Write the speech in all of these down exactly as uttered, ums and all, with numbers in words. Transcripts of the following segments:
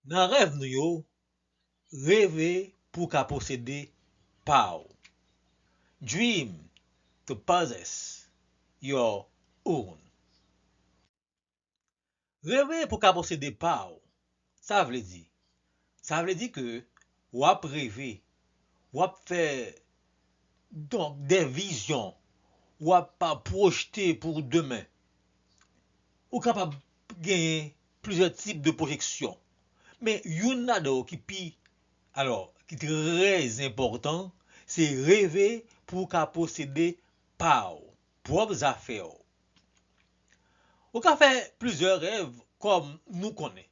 Nan rèv nou yo, reve pou w ka posede pa w. Dream to possess your own. Reve pou w ka posede pa w. Sa vle di? Sa vle di ke w ap reve, w ap fè donk de vizyon, w ap pwojte pou demen. Ou kapab genyen plizyè tip de pwojeksyon. Men youn ladan yo ki pi, alò, ki trè enpòtan, se reve pou w ka posede pa w, pwòp zafè w. Ou ka fè plizyè rèv kòm nou konnen.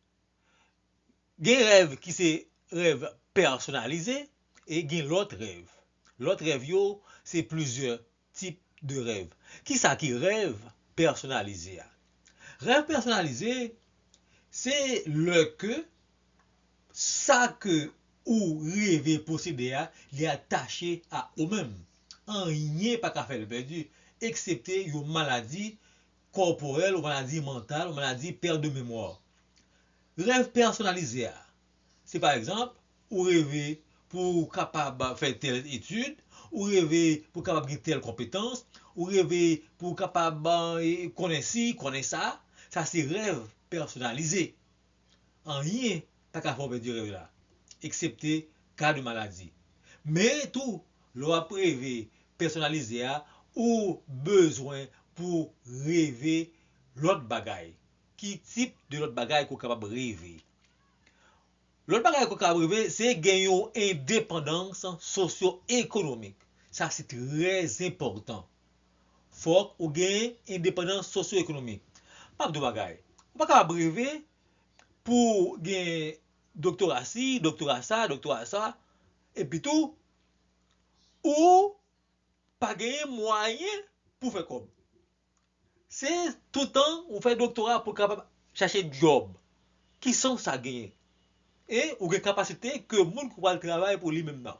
Gen rèv ki se rèv pèsonalize e gen lòt rèv. Lòt rèv yo se plizyè tip de rèv. Kisa ki rèv pèsonalize a? Rèv pèsonalize se lè ke sa ke ou reve posede a, li atache a ou menm. Anyen pa ka fè l pèdi, eksepte yon maladi kòporèl, yon maladi mantal, yon maladi pèt de memwa. Rèv pèsonalize a, se pa egzanp, ou reve pou w kapab fè tèl etid, ou reve pou w kapab gen tèl konpetans, ou reve pou w kapab eh, konnen si, konnen sa. Sa se rèv pèsonalize. Anyen pa ka fè w pèdi rèv la, eksepte ka de maladi. Men tou, lè w ap reve pèsonalize a, ou bezwen pou reve lòt bagay. Ki tip de lòt bagay ke w kapab reve? Lòt bagay ke w kapab reve, se gen yon endepandans sosyo-ekonomik. Sa se trè enpòtan. Fòk ou gen endepandans sosyo-ekonomik. M ap di w bagay. Ou pa kapab reve pou gen doktora si, doktora sa, doktora sa, epi tou, ou pa genyen mwayen pou fè kòb. Se toutan ou fè doktora pou kapab chache djòb. Ki sans sa genyen? E ou gen kapasite ke moun ki pral travay pou li menm nan.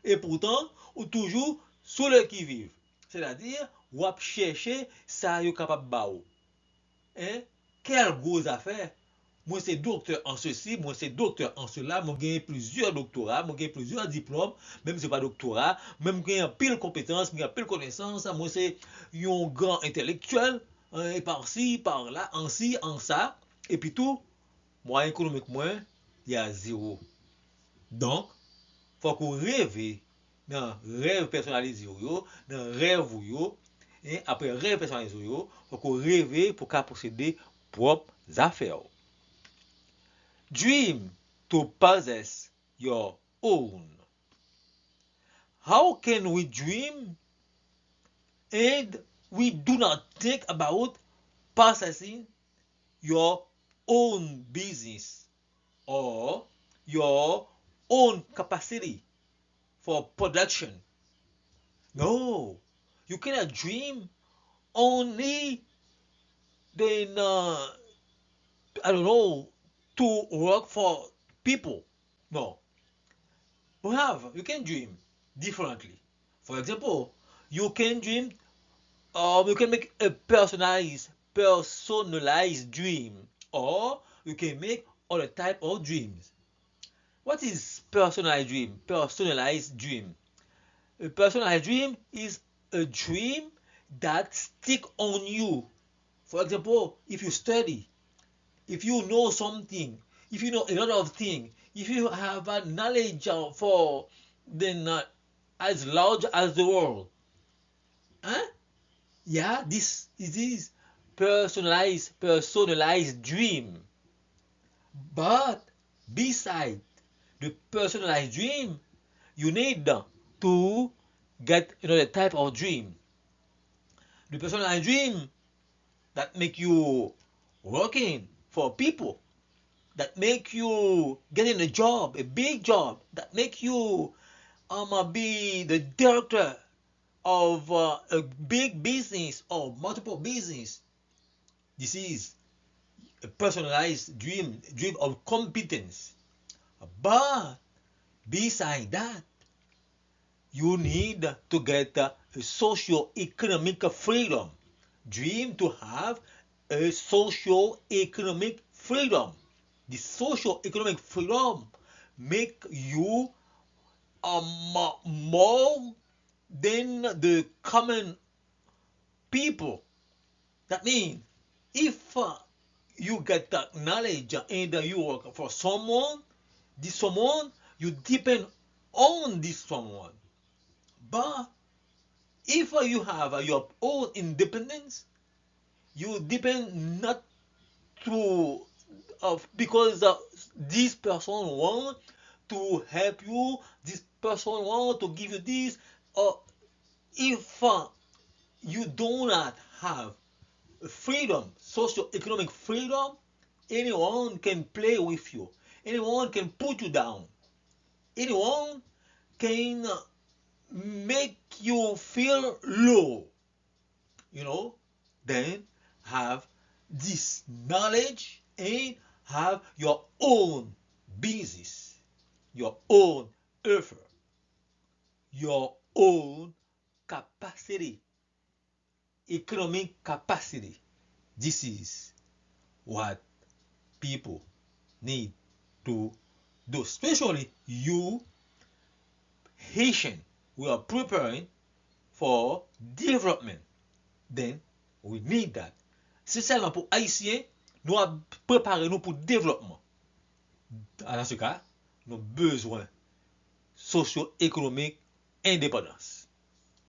E poutan, ou toujou sou le qui vive. Sètadi, w ap chèche sa yo kapab ba ou. Hein? Kèl gwo zafè! Mwen se doktè an sesi, mwen se doktè an sela, mwen genyen plizyè doktora, mwen genyen plizyè diplòm, menm si se pa doktora, men mwen genyen anpil konpetans, mwen genyen anpil konesans, mwen se yon gran entèlektyèl, eh, pa si, pa la, ansi, ansa, epi tou, mwayen ekonomik mwen, li a zewo. Donk, fòk ou reve nan rèv pèsonalize w yo, nan rèv ou yo, en, apre rèv pèsonalize w yo, fòk ou reve pou w ka posede pwòp zafè w. Dream to possess your own. How can we dream and we do not think about possessing your own business or your own capacity for production? No, you cannot dream only then, uh, I don't know, to work for people. No. Bravo, you can dream differently. For example, you can dream, um, you can make a personalized, personalized dream, or you can make other type of dreams. What is personalized dream? Personalized dream. A personalized dream is a dream that stick on you. For example, if you study, if you know something, if you know a lot of things, if you have a knowledge uh, for then uh, as large as the world, huh? Yeah, this it is personalized, personalized dream. But beside the personalized dream, you need to get another type of dream. The personalized dream that make you working for people, that make you getting a job, a big job, that make you um, uh, be the director of uh, a big business or multiple business. This is a personalized dream, dream of competence. But beside that, you need to get uh, a socio-economic freedom. Dream to have a socio-economic freedom. The socio-economic freedom make you um, more than the common people. That means if uh, you get that knowledge and uh, you work for someone, this someone, you depend on this someone. But if uh, you have uh, your own independence, you depend not to uh, because uh, this person want to help you, this person want to give you this. Uh, if uh, you do not have freedom, socio-economic freedom, anyone can play with you. Anyone can put you down. Anyone can uh, make you feel low. You know, then have this knowledge and have your own business, your own effort, your own capacity, economic capacity. This is what people need to do, especially you Haitian. We are preparing for development. Then we need that. Se sèlman pou Ayisyen, nou ap prepare nou pou devlòpman. Dans ce cas, nou bezwen socio-economic indépendance.